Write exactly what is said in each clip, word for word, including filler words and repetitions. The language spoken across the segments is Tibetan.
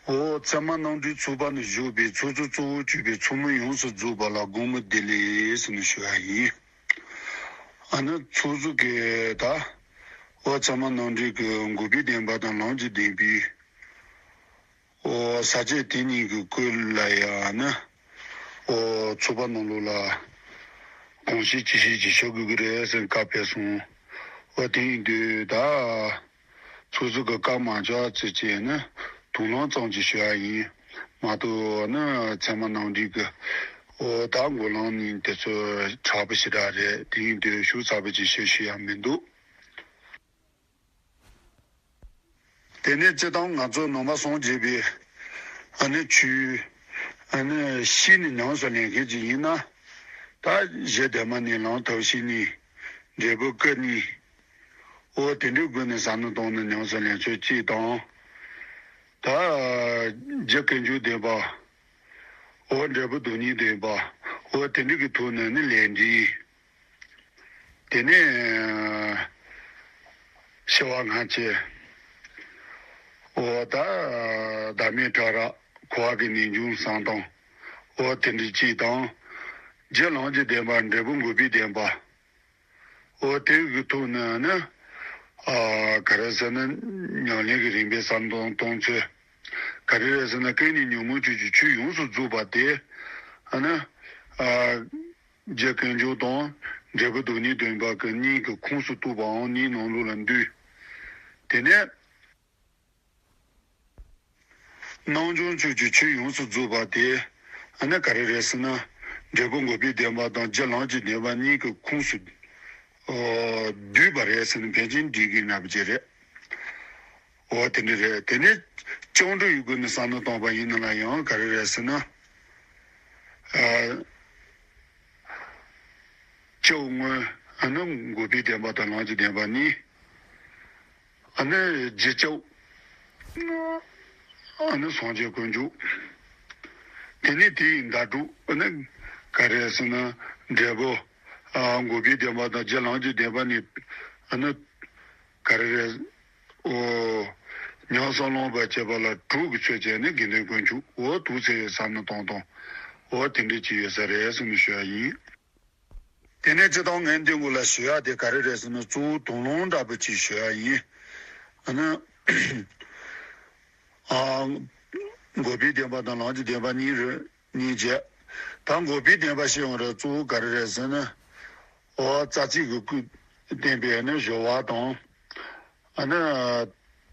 འོ་ཚད་མ་རྣམ་འགྲེལ་ཚུགས་པ་ནས་བཞུགས་པའི་ཚོགས་གཙོ་གཙོ་བོར་གྱུར་པའི་ཚོགས་མི་ཡོངས་སུ་རྫོགས་པ་ལ་དགོང་མོ་བདེ་ལེགས་ཟེར་ནས་ཞུ་བ་ཡིན། ཨ་ནི་ཚོགས་གཙོ་གིས་ད་འོ་ཚད་མ་རྣམ་འགྲེལ་གྱི་འགོག་པའི་བདེན་པ་དང་ལམ་གྱི་བདེན་པའི་འོ་ས་བཅད་དེ་གཉིས་ཀྱི་སྐོར་ལ་ཡང་ནི་འོ་ཚོགས་པ་ནང་ལོགས་ལ་གང་ཤེས་ཅི་ཤེས་ཀྱིས་ཞུ་དགོས་ཀྱི་རེད་ཟེར་བཀའ་ཕེབས་སོང་། འོ་དེ་ཡིན་དུས་ད། སོ་སོ་གི་བཀའ་མ་བཅག་ཚེ་བཅད་ནི་དོན་ལམ་ཙམ་གྱིས་ཞུ་ཡ་ཡིན་མ་གཏོགས་ནི་ཚད་མ་རྣམ་འགྲེལ་གྱི་འོ་ད་འགོག་ལམ་ནི་དེ་ཚོ་དྲག་པོ་ཞེ་དྲག་རེད། དེ་ཡིན་དུས་ཤུགས་ཚ་པོ་ཅིག་བཤད་ཤེས་ཡ་མི་འདུག་དེ་ནས་སྤྱིར་བཏང་ང་ཚོ་ནང་པ་སངས་རྒྱས་པའི་ཨ་ནི་ཆོས་ཨ་ནི་ཤེས་ནས་ཉམས་སུ་ལེན་མཁན་ཅིག་ཡིན་ན་ད་གཞི་འདན་མ་ནས་ལམ་ཐབས་ཤེས་ནས་འབྲས་བུ་བཀོད་ནས། འོ་དེ་འདྲའི་སྒོ་ནས་བསམ་བློ་བཏང་ནས་ཉམས་སུ་ལེན་ཚུལ་གཅིག་དང་། ད་རྒྱུ་ཀུན་འབྱུང་བདེན་པ། འོ་འབྲས་བུ་སྡུག་བསྔལ་བདེན་པ། འོ་དེ་འདྲའི་གི་ཐོག་ནས་ནི་ལས་འབྲས། དེ་ནས་ཤེས་པ་སྔ་ཕྱི། འོ་ད་བདག་མེད་ཕྲ་རགས་འཁོར་བ་གི་ནད་འབྱུང་བསམ་སྟངས། འོ་དེ་འདྲའི་གཅིག་དང་། རྒྱུ་ལམ་གྱི་བདེན་པ་འབྲས་བུ་འགོག་པའི་བདེན་པ། འོ་དེ་གི་ཐོག་ནས་ནི། ཨ་ག་རེ་ཟེར་ན་ཉམས་ལེན་གྱི་རིམ་པའི་བསམ་བློ་གཏོང་ཚུལ། ག་རེ་རེད་ཟེར་ན་ཀུན་ནས་ཉོན་མོངས་སྤྱོད་ཀྱི་ཆོས་ཡོངས་སུ་རྫོགས་པ་དེ། ཨ་ནི། ཨ་རྒྱུ་ཀུན་འབྱུང་དང་འབྲས་བུ་སྡུག་བསྔལ་བདེན་པ་གི་གཉིས་ཀྱི་ཁོངས་སུ་གཏོགས་པའང་གཉིས་ནང་ལོགས་ལ་འདུས། དེ་ནས། རྣམ་བྱང་ཆོས་ཀྱི་ཆོས་ཡོངས་སུ་རྫོགས་པ་དེ་ཨ་ནི་ག་རེ་རེད་ཟེར་ན་འབྲས་བུ་འགོག་པའི་བདེན་པ་དང་རྒྱུ་ལམ་གྱི་བདེན་པ་གཉིས་ཀྱི་ཁོངས་སུ་འདུས་པ་རེད་ཟེར་ན་ཕལ་ཆེར་འགྲིག་གི་ཡོད་པ་ཅིག་རེད། འོ་དེ་འདྲ་རེད། དེ་ནས་བཅིངས་འགྲོལ་ཡི་སྒོ་ནས་བསམ་བློ་བཏང་པ་ཡིན་ན་ལ་ཡང་ག་རེ་རེད་ཟེར་ན། ཨ་སྐྱེ་བོ་དངོས་ཨ་ནི་འགོག་པའི་བདེན་པ་དང་ལམ་གྱི་བདེན་པ་གཉིས། ཨ་ནི་རྗེས་སྐྱོབ། ཨ་ནི་སངས་རྒྱས་དཀོན་མཆོག་དེ་ནས་དེའི་ཟླ་གྲོགས་ཨ་ནི་ག་རེ་ཟེར་ན་འབྲས་བུ། ཨ་འགོག་པའི་བདེན་པ་དང་རྒྱུ་ལམ་གྱི་བདེན་པ་ནི་ཨ་ནི་ག་རེ་རེད། འོ། ཉམས་སུ་བླངས་པ་བྱེད་པ་ལ་དྲུག་གི་ཚུལ་བྱས་ནས་དགེ་འདུན་དཀོན་མཆོག་འོ་དུ་ཚེ་བསམ་བློ་གཏོང་སྟངས་འོ་དེ་འདྲ་ཅིག་ཡོད་ས་རེད་ཟེར་ནས་ཞུ་ཡ་ཡིན། དེ་ནས་སྤྱིར་བཏང་ངས་འདི་སྔོན་ལ་ཞུ་ཡ་དེ་ག་རེ་རེད་ཟེར་ན་གཙོ་བོ་དོན་ལམ་འདྲ་པོ་ཅིག་ཞུ་ཡ་ཡིན། ཨ་ནི། ཨ། འགོག་པའི་བདེན་པ་དང་ལམ་གྱི་བདེན་པ་གཉིས་རེད་གཉིས་བྱས། ད་འགོག་པའི་བདེན་པ་ཞེས་པ་རེད་གཙོ་བོ་ག་རེ་རེད་ཟེར་ན། འོ་རྩ་ཚིག་གི་སྐུ་བསྟན་པའི་ནི་སྦྱོར་བ་དང་། ཨ་ནི།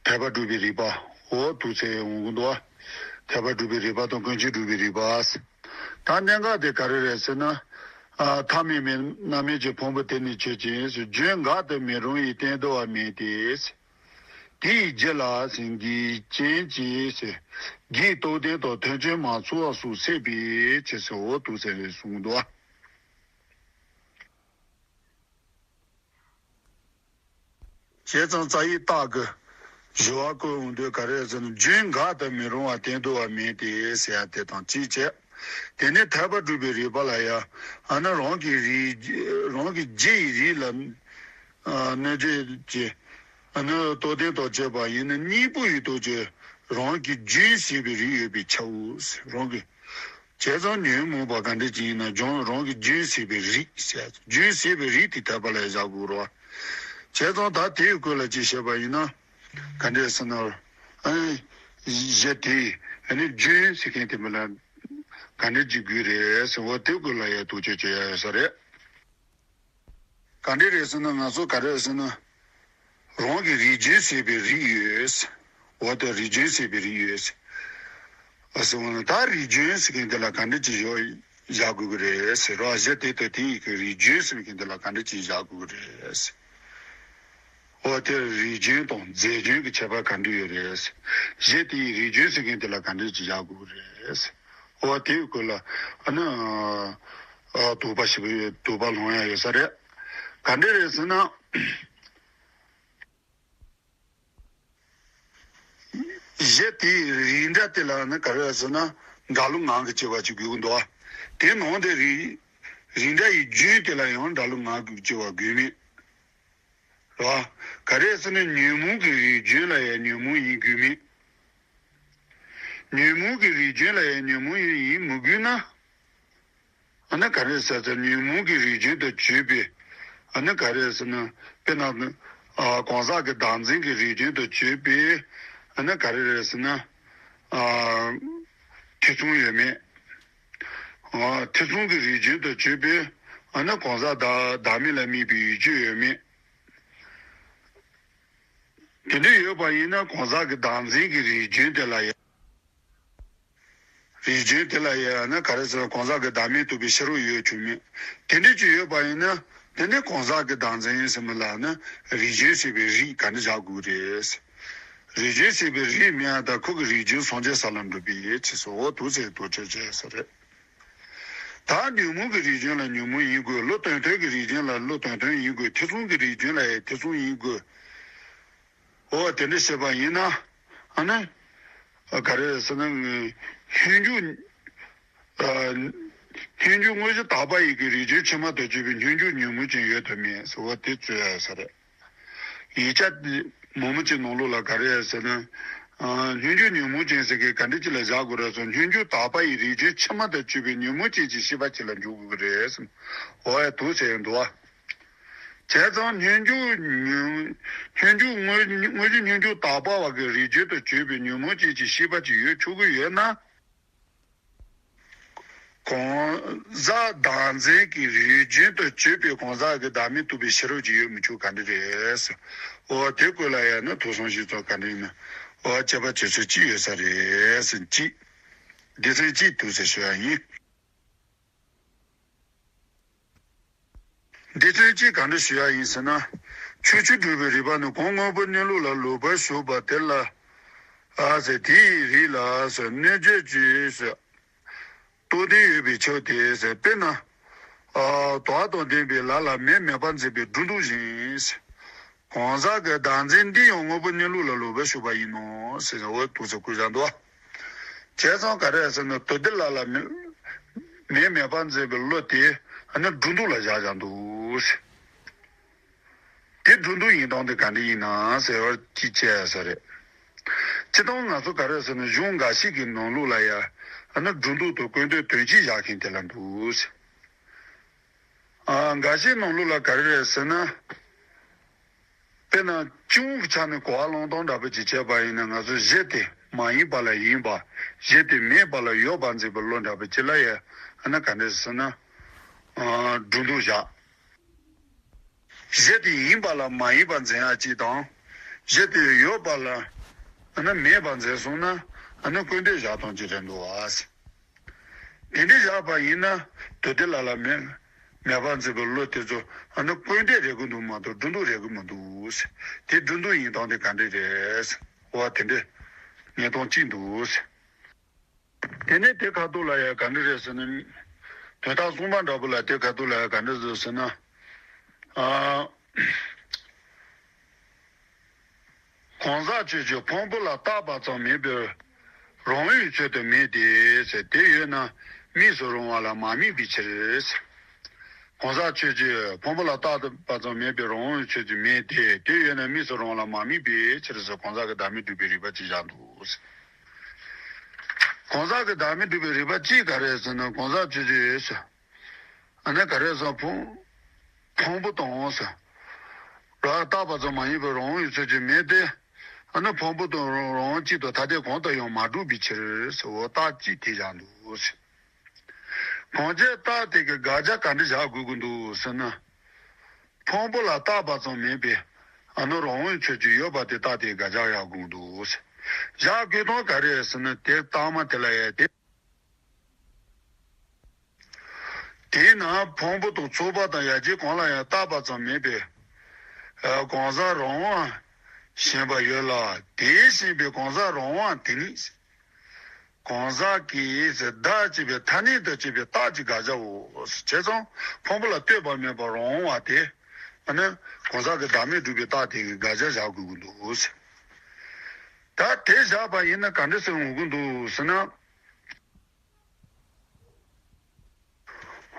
ཐེག་པ་སྒྲུབ་པའི་རིགས་པ། འོ་དུ་ཚེ་འོང་གི་འདུག་ཐེག་པ་སྒྲུབ་པའི་རིགས་པ་དང་ཀུན་སྤྱོད་སྒྲུབ་པའི་རིགས་པ། ད་གནད་འགག་དེ་ག་རེ་རེད་ཟེར་ན། ཨ་ཐ་མལ་མེད་རྣམ་སྨིན་གྱི་ཕུང་པོ་དེ་ནི་ཆོས་ཅན། རྒྱུན་འགག་ཏུ་མི་རུང་བའི་བསྟན་འདུལ་བ་མིན་ཏེ། དེ་ཡི་རྒྱུད་ལ་འགལ་རྐྱེན་གྱིས། རྒྱུད་རྟོགས་ལྡན་དང་མཐུན་ཕྱོགས་མ་ཚོགས་པ་སོགས་སྲེད་པའི་ཕྱིར་ཟེར། འོ་དུ་ཚེ་རེད་གསུངས་འདུག་བྱས་ཙང་རྩ་བའི་རྟགས་ཀྱི་སྦྱོར་བ་བཀོད་འོང་དུས་ག་རེ་ཟེར་ན་རྒྱུན་འགག་ཏུ་མི་རུང་བ་བསྟན་འདུལ་བ་མིན་ཏེ་ཟེར་ཡ་དེ་དང་གཅིག་བྱས། དེ་ནས་ཐེག་པ་སྒྲུབ་པའི་རིགས་པ་ལ་ཡང་ཨ་ནི་རང་གི་རིགས་རང་གི་རྒྱུ་ཡི་རིགས་ལ་གནོད་བྱེད་ཀྱི་ཨ་ནི་རྟོགས་ལྡན་དང་བཅས་པ་ཡིན་ན་གཉིས་པོ་ཡི་སྟོབས་ཀྱིས་རང་གི་རྒྱུན་ཟད་པའི་རིགས་ཡོད་པས་ཁྱབ་བོ། རང་གི་བྱས་ཙང་ཉོན་མོངས་པ་ག་འདྲ་ཅིག་ཡིན་ན་ཀྱང་རང་གི་རྒྱུན་ཟད་པའི་རིགས་ཟེར། རྒྱུན་ཟད་པའི་རིགས་དེ་ཐེག་པ་ལ་བཞག་དགོས་རེད་བ། བྱས་ཙང་ད་དེའི་སྐོར་ལ་ཅིག་བཤད་པ་ཡིན་ན། ག་འདྲས་ཟེར་ན། ཨ་གཞི་དེ་ཨ་ནི་རྒྱུན་ཟེར་མཁན་དེ་མི་ལ་ག་འདྲས་ཅིག་དགོས་རེད་ཟེར་བ་དེའི་སྐོར་ལ་ཡང་དོགས་གཅོད་བྱེད་ཡ་ཡོད་ས་རེད། ག་འདྲས་རེད་ཟེར་ན་ང་ཚོ་ག་རེ་རེད་ཟེར་ན། རང་གི་རིགས་རྒྱུན་ཟད་པའི་རིགས་ཡོད། འོ་དེ་རིགས་རྒྱུན་ཟད་པའི་རིགས་ཡོད། ཨ་ཟེར་བ་ན་ད་རིགས་རྒྱུན་ཟེར་མཁན་དེ་ལ་ག་འདྲས་ཅིག་བཞག་བཞག་དགོས་ཀྱི་རེད་ཟེར་རོ། གཞི་དེ་ལྟ་དེ་ཡི་གི་རིགས་རྒྱུན་ཟེར་མཁན་དེ་ལ་ག་འདྲས་ཅིག་བཞག་དགོས་ཀྱི་རེད། འོ་དེ་རིགས་རྒྱུན་དང་རྫས་རྒྱུན་གྱི་ཁྱད་པར་ག་འདྲས་ཡོད་རེད། གཞི་དེ་ཡི་རིགས་རྒྱུན་ཟེར་མཁན་དེ་ལ་ག་འདྲས་ཅིག་བཞག་དགོས་ཀྱི་རེད། འོ་དེའི་སྐོར་ལ་ཨ་ནི་ཨ་དོགས་པ་ཞིག་དོགས་པ་སློང་ཡ་ཡོད་ས་རེད། ག་འདྲས་རེད་ཟེར་ན། གཞི་དེའི་རིགས་འདྲ་དེ་ལ་ནི་ག་རེ་ཟེར་ན་འདྲ་ལུགས་ངང་གིས་སྐྱེ་བ་ཅིག་དགོས་ཀྱི་འདུག་བ། དེ་ནང་དེ་རིགས་རིགས་འདྲ་ཡི་རྒྱུན་དེ་ལ་ཡང་འདྲ་ལུགས་ངང་གིས་སྐྱེ་བ་དགོས་མེད། རེད་བ། ག་རེ་ཟེར་ན་ཉོན་མོངས་ཀྱི་རིགས་རྒྱུན་ལ་ཡང་ཉོན་མོངས་ཡིན་དགོས་མེད། ཉོན་མོངས་ཀྱི་རིགས་ཅན་ལ་ཡང་ཉོན་མོངས་ཡིན་མི་དགོས་ན། ཨ་ནི་ག་རེ་ཟེར་ཟེར་ཉོན་མོངས་ཀྱི་རིགས་ཅན་དུ་གྱུར་པའི། ཨ་ནི་ག་རེ་ཟེར་ན། དཔེར་ན། ཨ་གང་ཟག་གི་བདག་འཛིན་གྱི་རིགས་ཅན་དུ་གྱུར་པའི། ཨ་ནི་ག་རེ་རེད་ཟེར་ན། ཨ་ཐེ་ཚོམ་ཡོད་མེད། ཨ་ཐེ་ཚོམ་གྱི་རིགས་ཅན་དུ་གྱུར་པའི། ཨ་ནི་གང་ཟག་བདག་བདག་མེད་ལ་དམིགས་པའི་ཡུལ་ཅན་ཡོད་མེད། དེ་འདྲ་ཡོད་པ་ཡིན་ན་གང་ཟག་གི་བདག་འཛིན་གྱི་རིགས་ཅན་དེ་ལ་ཡང་། རིགས་ཅན་དེ་ལ་ཡང་ན་ག་རེ་ཟེར་གང་ཟག་གི་བདག་མེད་རྟོགས་པའི་ཕྱི་རོལ་ཡོད་བྱུང་མེད། དེ་འདྲ་ཅིག་ཡོད་པ་ཡིན་ན། དེ་ནི་གང་ཟག་གི་བདག་འཛིན་ཟེར་མི་ལ་ནི་རིགས་ཅན་ཟེར་བའི་རིགས་ག་འདྲ་བཞག་དགོས་རེད། རིགས་ཅན་ཟེར་བའི་རིགས་མེད་ཡང་ད་ཁོ་གི་རིགས་ཅན་སངས་རྒྱས་ས་ལ་འགྲོ་བའི་ཡེ་ཆེ་སོ་འོ་དུ་ཟེར་དུ་ཆོས་ཅན་ཟེར་རེད། ད་ཉོན་མོངས་ཀྱི་རིགས་ཅན་ལ་ཉོན་མོངས་ཡིན་དགོས། བློ་དོན་མཐུན་གྱི་རིགས་ཅན་ལ་བློ་དོན་མཐུན་ཡིན་དགོས། ཐེ་ཚོམ་གྱི་རིགས་ཅན་ལ་ཡང་ཐེ་ཚོམ་ཡིན་དགོས། འོ་དེ་འདྲ་བྱས་པ་ཡིན་ན། ཨ་ནི། ག་རེ་ཟེར་ན། སྙོམས་འཇུག་ཨ། སྙོམས་འཇུག་དངོས་གཞི་དག་པ་ཡི་གི་རིགས་ཅན་ཕྱི་མ་དང་བཅས་པའི་སྙོམས་འཇུག་ཉོན་མོངས་ཅན་ཡོད་དམ་མེད་ཟེར་བ་དེ་རྩོད་ཡ་ས་རེད། ཡིག་ཆ་དེ་མང་པོ་ཅིག་ནང་ལོགས་ལ་ག་རེ་ཟེར་ན། ཨ། སྙོམས་འཇུག་ཉོན་མོངས་ཅན་ཟེར་མཁན་ག་འདྲ་ཅིག་ལ་བཞག་དགོས་རེད་ཟེར། སྙོམས་འཇུག་དག་པ་ཡི་རིགས་ཅན་ཕྱི་མ་དང་བཅས་པའི་ཉོན་མོངས་ཅན་གྱི་ཤེས་པ་ཅིག་ལ་འཇུག་དགོས་ཀྱི་རེད་ཟེར། འོ་ཡ་དུ་ཟེར་ཡོང་འདུག་བ། བྱས་ཙང་སྙོམས་འཇུག་ཉོན། སྙོམས་འཇུག་དངོས། དངོས་གཞི་སྙོམས་འཇུག་དག་པ་བ་གི་རིགས་ཅན་དུ་གྱུར་པའི་ཉོན་མོངས་ཅན་གྱི་ཤེས་པ་ཅིག་ཡོད་ཆོག་གི་ཡོད་ན། གང་ཟག་བདག་འཛིན་གྱི་རིགས་ཅན་དུ་གྱུར་པའི་གང་ཟག་གི་བདག་མེད་རྟོགས་པའི་ཕྱི་རོལ་གྱི་ཡོད་མི་ཆོག་ག་འདྲ་རེད། འོ་དེ་སྐོར་ལ་ཡང་ན་ཐོས་བསམ་བཞེས་ཚོགས་ག་འདྲ་ཡིན་ན། འོ་དཔྱད་པ་བྱེད་ཚུལ་གཅིག་ཡོད་ས་རེད་ཟེར་གཅིག་སྡེ་ཚན་གཅིག་འདུག་ཟེར་ཞུ་ཡ་ཡིན། སྡེ་ཚན་གཅིག་ག་འདྲ་ཞུ་ཡ་ཡིན་ཟེར་ན། ཆོས་སྤྱོད་སྒྲུབ་པའི་རིམ་པ་ནི་གང་དངོས་པོ་གནས་ལུགས་ལ་ལོག་པར་ཞུགས་པ་དེ་ལ། ཨ་ཟེར་དེ་ཡི་རིགས་ལ་ཟེར་གནོད་བྱེད་ཀྱི་ཟེར། རྟོགས་ལྡན་ཡོད་པའི་ཕྱིར་ཏེ་ཟེར། དཔེར་ན། ཨ་དོ་བ་དང་ལྡན་པའི་ལ་ལ་མེ་མེད་པར་འཛིན་པའི་སྒྲོ་འདོགས་བཞིན་ཟེར། གང་ཟག་གི་བདག་འཛིན་འདི་ཡང་དངོས་པོ་གནས་ལུགས་ལ་ལོག་པར་ཞུགས་པ་ཡིན་ནོ་ཟེར་ནས་འོ་འདུག་ཟེར་བཀོད་བཞག་འདུག་བ། བྱས་ཙང་ག་རེ་ཟེར་ན་དོ་ལྡན་ལ་ལ་མེ་མེ་མེད་པར་འཛིན་པའི་བློ་དེ་ཨ་ནི་སྒྲོ་འདོགས་ལ་བཞག་བཞག་འདུག་ཟེར། དེ་སྒྲོ་འདོགས་ཡིན་སྟངས་དེ་ག་འདྲ་ཡིན་ན་ཟེར་བར་ཅིག་དཔྱད་ས་རེད། སྤྱིར་བཏང་ང་ཚོ་ག་རེ་ཟེར་ན་གཞུང་འགའ་ཞིག་གི་ནང་ལོགས་ལ་ཡ་ཨ་ནི་སྒྲོ་འདོགས་དང་ཀུན་བཏུས་དོན་གཅིག་བཞག་མཁན་དེ་ལ་འདུག་ཟེར། ཨ་འགའ་ཞིག་ནང་ལོགས་ལ་ག་རེ་རེད་ཟེར་ན། དཔེར་ན་སྤྱི་བོ་གི་ཆ་ནས་གོ་བ་བླང་སྟངས་འདྲ་པོ་ཅིག་བྱས་པ་ཡིན་ན་ང་ཚོ་གཞི་དེ་མ་ཡིན་པ་ལ་ཡིན་པ། གཞི་དེ་མེད་པ་ལ་ཡོད་པར་འཛིན་པའི་བློ་འདྲ་པོ་ཅིག་ལ་ཡ་ཨ་ནི་ག་འདྲ་ཟེར་ན། ཨ་སྒྲོ་འདོགས་བཞག་གཞི་དེ་ཡིན་པ་ལ་མ་ཡིན་པར་འཛིན་ཡ་གཅིག་དང་། གཞི་དེ་ཡོད་པ་ལ་ཨ་ནི་མེད་པར་འཛིན་སོང་ན་ཨ་ནི་ཀུན་བཏུས་བཞག་སྟངས་ཅིག་རེད་འདུག་བ། དེ་འདྲ་བཞག་པ་ཡིན་ན་དོ་ལྡན་ལ་ལ་མེ་མེད་པར་འཛིན་པའི་བློ་དེ་ཚོ་ཨ་ནི་ཀུན་བཏུས་རེད་གི་འདུག་མ་གཏོགས་སྒྲོ་འདོགས་རེད་གི་མི་འདུག་ཟེར། དེ་སྒྲོ་འདོགས་ཡིན་སྟངས་དེ་ག་འདྲ་རེད་ཟེར། འོ་དེ་འདྲ་ཉན་སྟངས་གཅིག་འདུག་ཟེར། དེ་ནས་དེ་ཁ་ཐུག་ལ་ཡ་ག་འདྲ་རེད་ཟེར་ན། དོན་དག་གསུམ་པ་འདྲ་པོ་ལ་དེ་ཁ་ཐུག་ལ་ཡ་ག་འདྲ་ཟེར་ཟེར་ན། ཨ། གང་ཟག་ཆོས་ཅན་ཕུང་པོ་ལ་བཏགས་པ་ཙམ་མིན་པའི་རང་དབང་ཆོས་དུ་མེད་དེ་ཟེར། དེ་ཡོད་ན་དམིགས་སུ་རུང་བ་ལ་མ་དམིགས་པའི་ཕྱིར། གང་ཟག་ཆོས་ཅན་ཕུང་པོ་ལ་བཏགས་པ་ཙམ་མིན་པའི་རང་དབང་ཆོས་ཅན་མེད་དེ། དེ་ཡོད་ན་དམིགས་སུ་རུང་བ་ལ་མ་དམིགས་པའི་ཕྱིར་ཟེར། གང་ཟག་གི་བདག་མེད་སྒྲུབ་པའི་རིགས་པ་གཅིག་བཞག་འདུག་ཟེར། གང་ཟག་གི་བདག་མེད་སྒྲུབ་པའི་རིགས་པ་གཅིག་ག་རེ་ཟེར་ན་གང་ཟག་ཆོས་ཅན་ཟེར། ཨ་ནི་ག་རེ་ཟེར་ཕུང་ཕུང་པོ་དང་ཟེར། རང་བཏགས་པ་ཙམ་མ་ཡིན་པའི་རང་དབང་ཡོད་ཚུལ་གྱི་མེད་དེ། ཨ་ནི་ཕུང་པོ་དང་རང་རང་དབང་གཅིག་ཏུ་ཐ་དད་གང་དུ་ཡང་མ་གྲུབ་པའི་ཕྱིར་ཟེར། འོ་རྟགས་གཅིག་དེ་བཞག་འདུག་ཟེར། གང་ཅི་རྟགས་དེ་གི་དགག་བྱ་ག་འདྲ་བཞག་དགོས་ཀྱི་འདུག་ཟེར་ན། ཕུང་པོ་ལ་བཏགས་པ་ཙམ་མིན་པའི་ཨ་ནི་རང་དབང་ཡོད་ཚུལ་གྱི་ཡོད་པ་དེ་རྟགས་དེ་གི་དགག་བྱ་བཞག་དགོས་ཀྱི་འདུག་ཟེར། བཞག་དགོས་སྟངས་ག་རེ་ཟེར་ན་དེ་རྟགས་མ་དེ་ལ་ཡ་དེ། དེས་ན་ཕུང་པོ་དང་ཚོགས་པ་དང་ཡ་གྱལ་གང་ལ་ཡང་བཏགས་པ་ཙམ་མིན་པའི་གང་ཟག་རང་དབང་ཞེན་པ་ཡོད་ལ། དེས་ཞེན་པའི་གང་ཟག་རང་དབང་དེ་ནི། གང་ཟག་གི་བདག་ཅེས་པའི་ཐ་སྙད་དུ་བྱས་པའི་རྟགས་ཀྱི་དགག་བྱའོ། བྱས་ཙང་ཕུང་པོ་ལ་ལྟོས་པ་མེད་པར་རང་དབང་བ་དེ་ནི་གང་ཟག་གི་བདག་མེད་སྒྲུབ་པའི་རྟགས་དེ་གི་དགག་བྱ་བཞག་དགོས་ཀྱི་འདུག། ད་དེ་བཞག་པ་ཡིན་ན་ག་འདྲ་ཟེར་འོང་གི་འདུག་ཟེར་ན།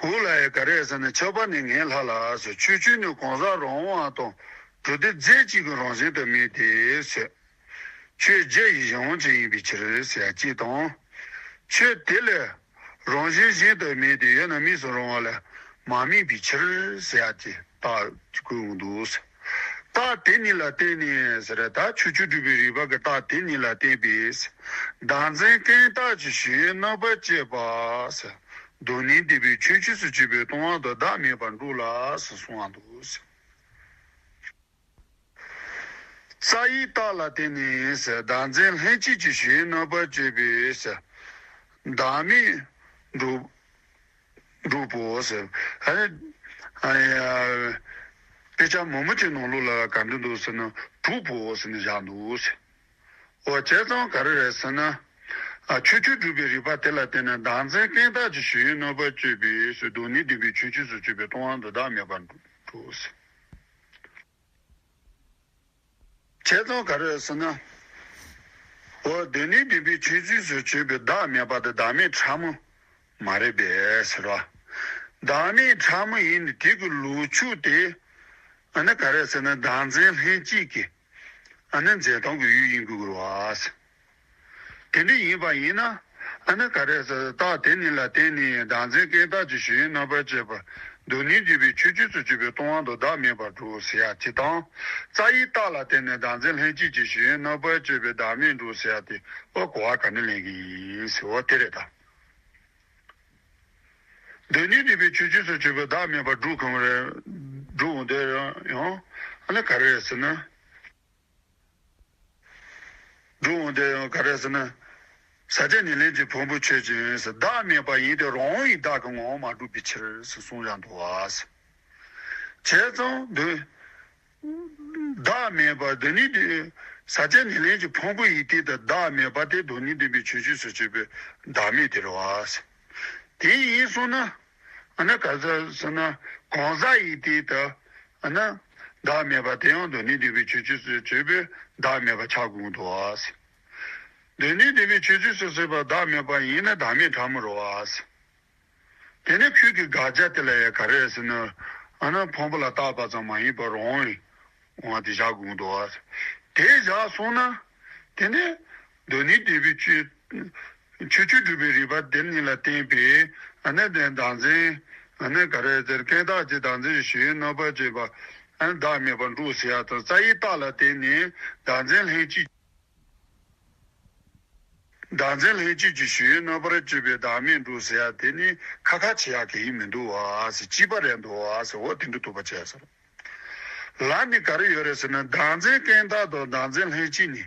འོ་ལ་ཡ་ག་རེ་ཟེར་ན་ཁྱབ་པ་ནི་ངན་ལྷག་ལ་ཟེར། ཆོས་ཅན་ནི་གང་ཟག་རང་དབང་དང་གྲུབ་བདེ་རྫས་གཅིག་གི་རང་བཞིན་དུ་མེད་དེ་ཟེར། ཆོས་བརྒྱད་ཀྱི་གཞན་དབང་ཅན་ཡིན་པའི་ཕྱིར་ཟེར་ཡ་གཅིག་དང་། ཆོས་དེ་ལས་རང་བཞིན་གཞན་དུ་མེད་དེ་ཡོད་ན་དམིགས་སུ་རུང་བ་ལས་མ་དམིགས་པའི་ཕྱིར་ཟེར་ཡ་གཅིག་རྟགས་བཀོད་འོང་འདུག། རྟགས་དེ་གཉིས་ལ་བརྟེན་ནས་ཟེར། ད་ཆོས་སྤྱོད་སྒྲུབ་པའི་རིགས་པ་གི་རྟགས་དེ་གཉིས་ལ་བརྟེན་པའི་བདག་འཛིན་ཀུན་བཏགས་ཀྱི་ཞེན་ཡུལ་རྣམ་པར་དཔྱོད་པ་ཟེར། སྡུག་བསྔལ་འདོད་པའི་ཆོས་ཅན་དུ་གྱུར་པའི་ལྟུང་བ་དང་བདག་མེད་པར་འགྲོ་ལ་ཟེར་གསུངས་པ་འདུག། རྩ་བའི་རྟགས་ལ་བརྟེན་ནས་ཟེར། བདག་འཛིན་ལྷན་སྐྱེས་ཀྱི་ཞེན་ཡུལ་རྣམ་པར་དཔྱོད་པའི་ཟེར། བདག་མེད་འགྲུབ་འགྲུབ་པོ་ཟེར། ཨ་ནི་ཨ་ནི་ཨ་དཔེ་ཆ་མང་པོ་ཅིག་ནང་ལོགས་ལ་ག་འདྲ་འདུག་ཟེར་ན་གྲུབ་པོ་ཟེར་ནས་བཞག་འདུག་ཟེར། འོ་བྱས་ཙང་ག་རེ་རེད་ཟེར་ན། ཨ་ཆོས་སྤྱོད་སྒྲུབ་པའི་རིགས་པ་དེ་ལ་བརྟེན་ནས་བདག་འཛིན་ཀུན་བཏགས་ཀྱི་ཞེན་ཡུལ་རྣམ་པར་དཔྱོད་པའི་ཟེར། སྡུག་བསྔལ་འདོད་པའི་ཆོས་ཅན་དུ་གྱུར་པའི་ལྟུང་བ་དང་བདག་མེད་པར་འགྲོ་ཟེར། བྱས་ཙང་ག་རེ་ཟེར་ན། འོ་སྡུག་བསྔལ་འདོད་པའི་ཆོས་ཅན་དུ་གྱུར་པའི་བདག་མེད་པ་དེ་བདག་མེད་ཕྲ་མོ་མ་རེད་པས་ཟེར་བ། བདག་མེད་ཕྲ་མོ་ཡིན་ནི་དེ་གི་ལུགས་ཕྱོགས་དེ། ཨ་ནི་ག་རེ་ཟེར་ན་བདག་འཛིན་ལྷན་སྐྱེས་ཀྱི་ཨ་ནི་འཛིན་སྟངས་ཀྱི་ཡུལ་ཡིན་དགོས་ཀྱི་རེད་བ། དེ་འདྲ་ཡིན་པ་ཡིན་ན། ཨ་ནི་ག་རེ་ཟེར། རྟགས་དེ་གཉིས་ལ་བརྟེན་ནས་བདག་འཛིན་ཀུན་བཏགས་ཀྱི་ཞེན་ཡུལ་རྣམ་པར་དཔྱོད་པ། སྡུག་བསྔལ་འདོད་པའི་ཆོས་ཅན་དུ་གྱུར་པའི་ལྟུང་བ་དང་བདག་མེད་པར་འགྲོ་ཟེར་ཡ་དེ་དང་། རྩ་བའི་རྟགས་ལ་བརྟེན་ནས་བདག་འཛིན་ལྷན་སྐྱེས་ཀྱི་ཞེན་ཡུལ་རྣམ་པར་དཔྱོད་པའི་བདག་མེད་འགྲོ་ཟེར་ཡ་དེ། འོ་གོ་བ་ག་འདྲ་ལེན་གྱི་ཡིན་ཟེར། འོ་དེ་རེད་ད། སྡུག་བསྔལ་འདོད་པའི་ཆོས་ཅན་དུ་གྱུར་པའི་བདག་མེད་པར་འགྲོ་གང་རེད། འགྲོ་འོང་དེ་ཡང་ཨ་ནི་ག་རེ་རེད་ཟེར་ན། འགྲོ་འོང་དེ་ཡང་ག་རེ་ཟེར་ན། ཟག་བཅས་ཉེར་ལེན་གྱི་ཕུང་པོ་ཆོས་ཅན་ཟེར། བདག་མེད་པ་ཡིན་ཏེ་རང་དབང་གིས་བདག་གི་ངོ་བོ་མ་གྲུབ་པའི་ཕྱིར་ཟེར་གསུངས་ཡང་འདུག་བ། བྱས་ཙང་འདི། བདག་མེད་པ་འདི་ནི་འདི། ཟག་བཅས་ཉེར་ལེན་གྱི་ཕུང་པོ་ཡིན་ཏེ་ད་བདག་མེད་པ་དེ་སྡུག་བསྔལ་འདོད་པའི་ཆོས་ཅན་དུ་གྱུར་པའི་བདག་མེད་དེ་རེད་བ། དེ་ཡིན་སོང་ན། ཨ་ནི་ག་ཟེར་ཟེར་ན་གང་ཟག་ཡིན་ཏེ་ད། ཨ་ནི་བདག་མེད་པ་དེ་ཡང་སྡུག་བསྔལ་འདོད་པའི་ཆོས་ཅན་དུ་གྱུར་པའི་བདག་མེད་པ་ཆགས་དགོས་འདུག་བ། སྡུག་བསྔལ་འདོད་པའི་ཆོས་ཅན་དུ་གྱུར་པའི་བདག་མེད་པ་ཡིན་ན་བདག་མེད་ཕྲ་མོ་རེད་བ། དེ་ནས་ཁྱོད་ཀྱི་དགག་བྱ་དེ་ལ་ཡང་ག་རེ་ཟེར་ན། ཨ་ནི་ཕུང་པོ་ལ་བཏགས་པ་ཙམ་མ་ཡིན་པར་རང་དབང་དབང་དེ་བཞག་དགོས་འདུག་བ། དེ་བཞག་སོང་ན། དེ་ནས་སྡུག་བསྔལ་འདོད་པའི་ཆོས། ཆོས་སྤྱོད་སྒྲུབ་པའི་རིགས་པ་དེ་གཉིས་ལ་བརྟེན་པའི་ཨ་ནི་བདག་འཛིན། ཨ་ནི་ག་རེ་ཟེར། ཀུན་བཏགས་ཀྱི་བདག་འཛིན་གྱི་ཞེན་ཡུལ་རྣམ་པར་དཔྱོད་པ། ཨ་ནི་བདག་མེད་པར་འགྲོ་ཟེར་ཡ་དང་། རྩ་བའི་རྟགས་ལ་བརྟེན་ནས་བདག་འཛིན་ལྷན་སྐྱེས། བདག་འཛིན་ལྷན་སྐྱེས་ཀྱི་ཞེན་ཡུལ་རྣམ་པར་དཔྱོད་པའི་བདག་མེད་འགྲོ་ཟེར་ཡ་དེ་ནི་ཁ་ཁ་བྱེད་ཡ་གི་ཡིན་མི་འདུག་བ་ཟེར། གཅིག་པ་རེད་འདུག་བ་ཟེར། འོ་དེ་འདྲ་འདུག་པ་བྱས་ཟེར། ལར་ནི་ག་རེ་ཡོད་རེད་ཟེར་ན། བདག་འཛིན་ཀུན་བཏགས་དང་བདག་འཛིན་ལྷན་སྐྱེས་ནི།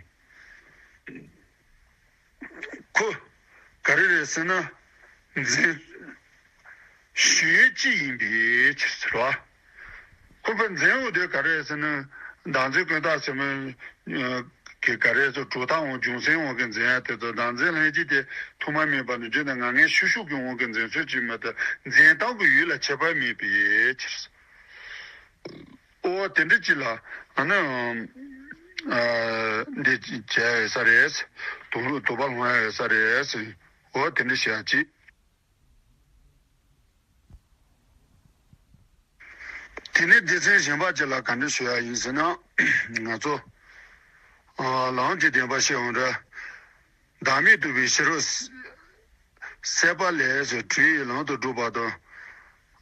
ཁོ། ག་རེ་རེད་ཟེར་ན། འཛིན། ཞེན་ཡུལ་གཅིག་ཡིན་པའི་ཕྱིར་ཟེར་བ། ཁོ་པའི་འཛིན་འོ་དེ་ག་རེ་རེད་ཟེར་ན། བདག་འཛིན་ཀུན་བཏགས་ཟེར་མི། གི་ག་རེ་ཟེར། གྲུབ་མཐའ་དབང་རྒྱུ་མཚན་དབང་གིས་འཛིན་ཡ་དེ་ཚོ། བདག་འཛིན་ལྷན་སྐྱེས་དེ་ཐོག་མ་མེད་པ་ནས་བརྗོད་ནས་ང་ངའི་ཤུགས་ཤུགས་ཀྱི་དབང་གིས་འཛིན་ཚུལ་གཅིག་མ་གཏོགས་འཛིན་སྟངས་ཀྱི་ཡུལ་ལ་ཁྱད་པར་མེད་པའི་ཕྱིར། ཨོ་དེ་འདྲ་ཅིག་ལ་ཨ་ནི་ཨ་འདི་བྱས་ཡོད་ས་རེད། དུག་དུག་པ་སློང་ཡ་ཡོད་ས་རེད། ཨོ་དེ་འདྲ་བྱས་ཡ་ཅིག། དེ་ནས་སྡེ་ཚན་གཞན་པ་ཅིག་ལ་ག་འདྲ་ཞུ་ཡ་ཡིན་ཟེར་ན། ང་ཚོ་ཨ་ལམ་གྱི་བདེན་པ་བཤད་འོང་འདྲ། བདག་མེད་རྟོགས་པའི་ཕྱི་རོལ་ཟད་པ་ལས་ཟེར། གྲོལ་བའི་ལམ་དུ་བསྒྲུབ་པ་དང་།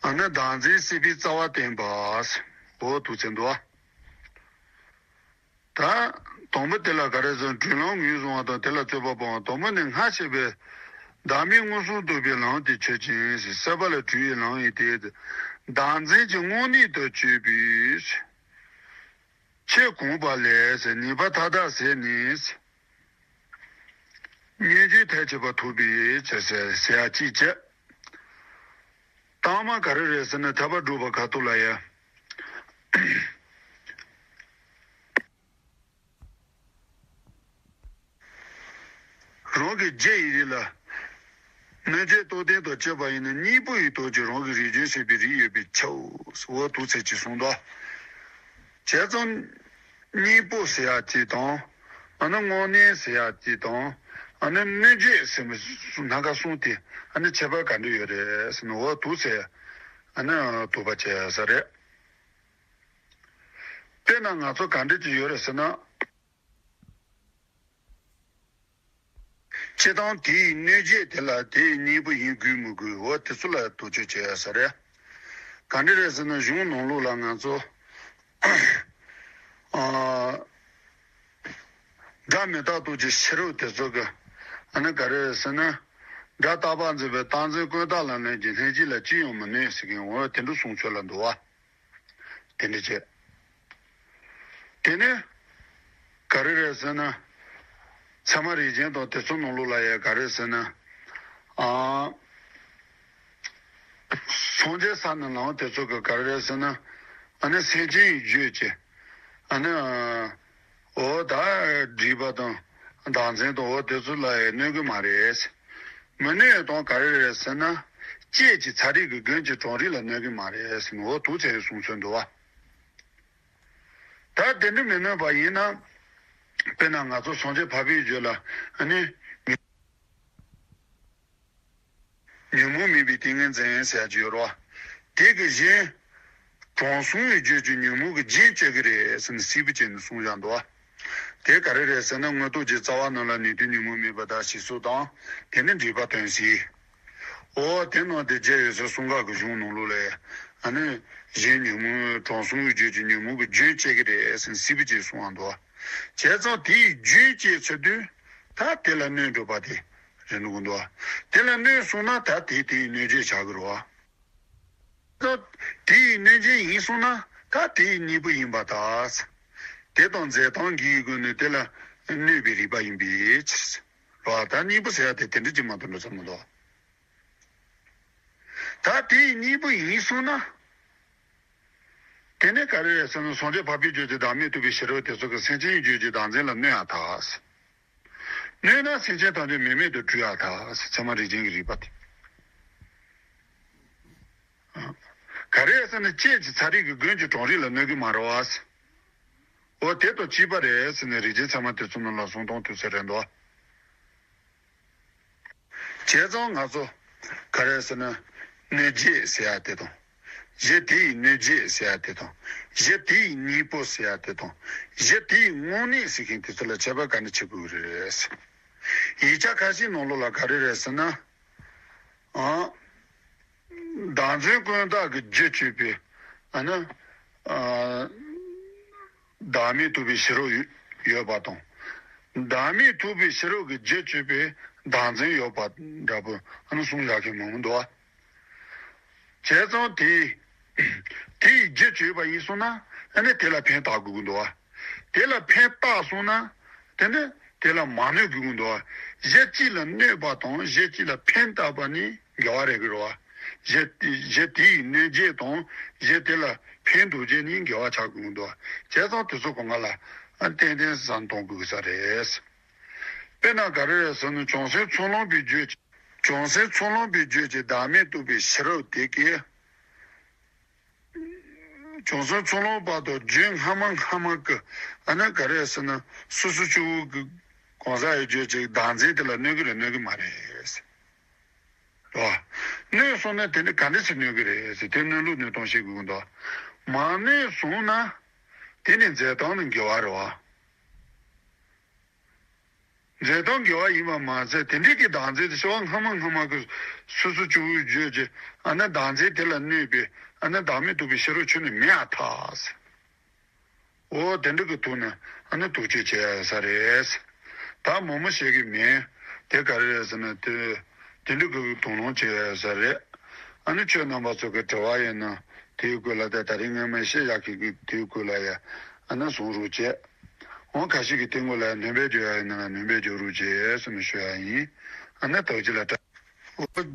ཨ་ནི་བདག་འཛིན་སྲིད་པའི་རྩ་བ་བསྟན་པ། འོ་འདུག་ཟེར་འདུག་བ། ད་དང་པོ་དེ་ལ་ག་རེ་ཟེར། གྲོལ་ལམ་ངོས་བཟུང་བ་དང་དེ་ལ་རྩོད་པ་སྤོང་བ། དང་པོ་ནི་སྔར་བཤད་པའི་བདག་མེད་མངོན་སུམ་རྟོགས་པའི་ལམ་དེ་ཆོས་ཅན་ཟེར། ཟད་པ་ལས་གྲོལ་བའི་ལམ་ཡིན་ཏེ། བདག་འཛིན་གྱི་དངོས་གནས་དང་བཅས་པའི་ཕྱིར་གོམས་པ་ལས་ཟེར། ངེས་པ་མཐའ་དག་ཟད་ནས་ཟེར། མངོན་གྱུར་ཐེག་ཆེན་པ་ཐོབ་པའི་ཕྱིར་ཟེར་ཟེར་ཡ་གཅིག་བྱས། དང་མ་ག་རེ་རེད་ཟེར་ན། ཐར་པ་སྒྲུབ་པ་ཁ་ཐུག་ལ་ཡ། རང་གི་རྒྱུ་ཡི་རིགས་ལ་སྣོད་བཅུད་རྟོག་ལྡན་དང་བཅས་པ་ཡིན་ན། གཉེན་པོ་ཡི་སྟོབས་ཀྱིས་རང་གི་རིགས་རྒྱུན་ཟད་པའི་རིགས་ཡོད་པས་ཁྱབ། འོ་འདུག་ཟེར་ཅིག་གསུངས་འདུག། བྱས་ཙང་གཉེན་པོ་ཟེར་ཡ་གཅིག་དང་། ཨ་ནི་དངོས་གནས་ཟེར་ཡ་གཅིག་དང་། ཨ་ནི་སྣོད་བཅུད་ཟེར་མི་སྣ་ཁ་གསུམ་དེ་ཨ་ནི་ཁྱད་པར་ག་འདྲ་ཡོད་རེད་ཟེར་ན། འོ་འདུག་ཟེར། ཨ་ནི་འདུག་པ་བྱས་ས་རེད། དཔེར་ན་ང་ཚོ་ག་འདྲ་ཅིག་ཡོད་རེད་ཟེར་ན། སྤྱིར་བཏང་དེའི་གནོད་བྱེད་དེ་ལ་དེའི་གཉེན་པོ་ཡིན་དགོས་མི་དགོས། འོ་དེ་ཚོ་ལ་དོགས་གཅོད་བྱེད་ཡ་ས་རེད། ག་འདྲ་རེད་ཟེར་ན། གཞུང་ནང་ལོགས་ལ་ང་ཚོ་ཨ་སྒྲ་མི་རྟག་སྟོབས་ཀྱི་ཕྱི་རོལ་དེ་ཚོ་གི། ཨ་ནི་ག་རེ་རེད་ཟེར་ན། སྒྲ་རྟག་པར་འཛིན་པའི་རྟག་འཛིན་ཀུན་བརྟགས་ལ་གནོད་ཀྱི་ལྷན་སྐྱེས་ལ་ཅི་ཡང་མི་གནོད་ཟེར་མཁན། འོ་དེ་འདྲ་གསུང་ཚུལ་ལ་འདུག་བ། དེ་འདྲ་བྱས། དེ་ནས་ག་རེ་རེད་ཟེར་ན། ཚད་མ་རིགས་ཅན་དང་དེ་ཚོ་ནང་ལོགས་ལ་ཡང་ག་རེ་ཟེར་ན། ཨ། སངས་རྒྱས་ས་ནས་ལངས་དེ་ཚོ་གི་ག་རེ་རེད་ཟེར་ན། ཨ་ནི་སེམས་ཅན་ཡི་རྒྱུད་ཀྱི། ཨ་ནི། འོ་ད་སྒྲིབ་པ་དང་བདག་འཛིན་དང་འོ་དེ་ཚོ་ལ་ཡང་གནོད་གི་མ་རེད། མི་གནོད་དང་ག་རེ་རེད་ཟེར་ན། སྐྱེས་ཀྱི་ཚ་རིགས་ཀྱི་རྒྱུན་གྱི་གྲང་རིགས་ལ་གནོད་གི་མ་རེད་ཟེར་ནས། འོ་དུ་ཚེ་ཡི་གསུང་ཚུལ་འདུག་བ། ད་དེ་འདྲ་མི་གནོད་པ་ཡིན་ན། དཔེར་ན་ང་ཚོ་སངས་རྒྱས་འཕགས་པའི་རྒྱུད་ལ་ཨ་ནི། ཉོན་མོངས་མེད་པའི་ཏིང་ངེ་འཛིན་ཟེར་ཡ་ཅིག་ཡོད་རེད་བ། དེ་གི་གཞན། དྲང་སྲོང་གི་རྒྱུད་ཀྱི་ཉོན་མོངས་ཀྱི་རྒྱན་གཅོད་ཀྱི་རེད་ཟེར་ནས་སྲིད་པ་ཅན་ནས་གསུངས་བཞག་འདུག་བ། དེ་ག་རེ་རེད་ཟེར་ན། མངོན་རྟོགས་ཀྱི་རྩ་བ་རྣམས་ལ་ནུས་མཐུ་ཉོན་མོངས་མེད་པར་གདགས་ཞེས་སོགས་དང་། དེ་ནི་འགྲེལ་པ་དོན་གཟིགས། འོ་དེ་ནང་དེ་རྒྱལ་ཡོད་སར་གསུང་སྐབས་ཀྱི་གཞུང་ནང་ལོགས་ལ། ཨ་ནི། གཞན་ཉོན་མོངས། དྲང་སྲོང་གི་རྒྱུད་ཀྱི་ཉོན་མོངས་ཀྱི་རྒྱུན་གཅོད་ཀྱི་རེད་ཟེར་ནས་སྲིད་པ་ཅན་གསུངས་བཞག་འདུག་བ། བྱས་ཙང་དེའི་རྒྱུན་གཅོད་ཚུལ་དུས། ད་དེ་ལ་གནོད་འགྲོ་བ་དེ་རེད་འདུག་གི་འདུག་བ། དེ་ལ་གནོད་སོང་ན་ད་དེ་དེའི་གནོད་བྱེད་ཆགས་ཀྱི་རེད་བ། ད་དེའི་གནོད་བྱེད་ཡིན་སོང་ན་ད་དེའི་གཉེན་པོ་ཡིན་པར་ཐལ། དེ་དང་འཛད་སྟངས་ཀྱི་སྒོ་ནས་དེ་ལ་གནོད་པའི་རིགས་པ་ཡིན་པའི་ཕྱིར་རོ། ད་གཉེན་པོ་ཟེར་ཡ་དེ་དེ་འདྲ་ཅིག་མ་གཏོགས་འགྲོ་ས་མི་འདུག། ད་དེའི་གཉེན་པོ་ཡིན་སོང་ན། དེ་ནས་ག་རེ་རེད་ཟེར་ན། སངས་རྒྱས་འཕགས་པའི་རྒྱུད་ཀྱི་བདག་མེད་རྟོགས་པའི་ཕྱི་རོལ་དེ་ཚོ་གིས་སེམས་ཅན་རྒྱུད་ཀྱི་བདག་འཛིན་ལ་གནོད་ཡ་ཐལ། གནོད་ན་སེམས་ཅན་ཐམས་ཅད་མེད་མེད་དུ་གྲོལ་ཡ་ཐལ། ཚད་མ་རིགས་ཅན་གྱི་རིགས་པ་དེ། ག་རེ་ཟེར་ན། སྐྱེས་ཀྱི་ཚ་རིགས་ཀྱི་རྒྱུན་གྱི་གྲང་རིགས་ལ་གནོད་ཀྱི་མ་རེད་བ། འོ་དེ་དང་གཅིག་པ་རེད་ཟེར་ནས་རིགས་ཅན་ཚད་མ་དེ་ཚོ་ནང་ལ་གསུང་སྟངས་དུས་ཚོད་རེད་འདུག། བྱས་ཙང་ང་ཚོ་ག་རེ་ཟེར་ན། གནོད་བྱེད་ཟེར་ཡ་དེ་དང་། གཞི་དེ་ཡི་གནོད་བྱེད་ཟེར་ཡ་དེ་དང་། གཞི་དེ་ཡི་གཉེན་པོ་ཟེར་ཡ་དེ་དང་། གཞི་དེ་ཡི་དངོས་གནས་ཟེར་མཁན་དེ་ཚོ་ལ་ཁྱད་པར་ག་འདྲ་ཕྱེ་དགོས་ཀྱི་རེད། ཡིག་ཆ་ཁ་ཤས་ནང་ལོགས་ལ་ག་རེ་རེད་ཟེར་ན། ཨ། བདག་འཛིན་ཀུན་བརྟགས་ཀྱི་རྒྱུད་གཅོད་པའི། ཨ་ནི། ཨ། བདག་མེད་རྟོགས་པའི་ཕྱི་རོལ་ཡོད་པ་དང་། བདག་མེད་རྟོགས་པའི་ཕྱི་རོལ་གྱི་རྒྱུད་གཅོད་པའི་བདག་འཛིན་ཡོད་པ་འདྲ་པོ། ཨ་ནི་གསུངས་ཡག་གི་མང་པོ་འདུག་བ། བྱས་ཙང་དེ། དེ་ཡི་རྒྱུད་གཅོད་པ་ཡིན་སོང་ན། ཨ་ནི་དེ་ལ་ཕན་བཏགས་དགོས་ཀྱི་འདུག་བ། དེ་ལ་ཕན་བཏགས་སོང་ན། དེ་ནི་དེ་ལ་མ་གནོད་དགོས་ཀྱི་འདུག་བ། གཞི་གཅིག་ལ་གནོད་པ་དང་གཞི་གཅིག་ལ་ཕན་བཏགས་པ་ནི་འགལ་བ་རེད་ཀྱི་རེད་བ། གཞི་གཞི་དེ་ཡི་གནོད་བྱེད་དང་གཞི་དེ་ལ་ཕན་འདོགས་བྱེད་ནི་འགལ་བ་ཆགས་དགོས་ཀྱི་འདུག་བ། བྱས་ཙང་དེ་ཚོ་གོ་ང་ལ་ཏན་ཏན་བསམ་གཏོང་དགོས་ས་རེད། དཔེར་ན་ག་རེ་རེད་ཟེར་ན། བྱང་སེམས་ཚོགས་ལམ་པའི་རྒྱུད། བྱང་སེམས་ཚོགས་ལམ་པའི་རྒྱུད་ཀྱི་བདག་མེད་རྟོགས་པའི་ཕྱི་རོལ་དེ་གའི། བྱང་སེམས་ཚོགས་ལམ་བར་དུ་རྒྱུན་སྔ་མ་སྔ་མ་གི། ཨ་ནི་ག་རེ་ཟེར་ན། སོ་སོ་སྐྱེ་བོ་གི་གང་ཟག་ཡི་རྒྱུད་ཀྱི་བདག་འཛིན་དེ་ལ་གནོད་ཀྱི་རེད་གནོད་ཀྱི་མ་རེད། རེད་བ། གནོད་སོང་ན་དེ་ནི་ག་འདྲ་ཞིག་གནོད་ཀྱི་རེད་ཟེར། དེ་གནོད་ལུགས་གནོད་སྟངས་ཤེས་དགོས་ཀྱི་འདུག། མ་གནོད་སོང་ན་དེ་ནི་འཛད་སྟངས་ནི་འགལ་བ་རེད་བ། འཛད་སྟངས་འགལ་བ་ཡིན་པ་མ་ཟད། དེ་འདྲའི་གི་བདག་འཛིན་དེ་སྐྱེ་བ་སྔ་མ་སྔ་མ་གི་སོ་སོ་སྐྱེ་བོའི་རྒྱུད་ཀྱི། ཨ་ནི་བདག་འཛིན་དེ་ལ་གནོད་པའི། ཨ་ནི་བདག་མེད་རྟོགས་པའི་ཕྱི་རོལ་ཁྱོན་ནས་མེད་ཡ་ཐལ་ཟེར། འོ་དེ་འདྲ་གི་ཐོག་ནས་ཨ་ནི་དོགས་གཅོད་བྱེད་ཡ་ཡོད་ས་རེད། ད་མང་པོ་བཤད་ཀྱི་མིན། དེ་ག་རེ་རེད་ཟེར་ན། དེ་དེ་འདྲ་གི་དོགས་སློང་བྱེད་ཡ་ཡོད་ས་རེད། ཨ་ནི་ཁྱོད་རྣམ་པ་ཚོ་གི་དྲི་བ་ཡིན་ན་དེའི་སྐོར་ལ། ད་ད་རིང་ངས་མ་བཤད་ཡག་གི་གི་དེའི་སྐོར་ལ་ཡ། ཨ་ནི་གསུང་རོགས་བྱེད། འོ་ཁ་ཤས་ཀྱིས་དེ་སྔོན་ལ་ཡ་སྣོན་པ་བརྗོད་ཡ་ཡིན་ན་ཡ་སྣོན་པ་བརྗོད་རོགས་བྱེད་ཟེར་ནས་ཞུ་ཡ་ཡིན། ཨ་ནི་ཐུགས་རྗེ་ལ་བཀྲ།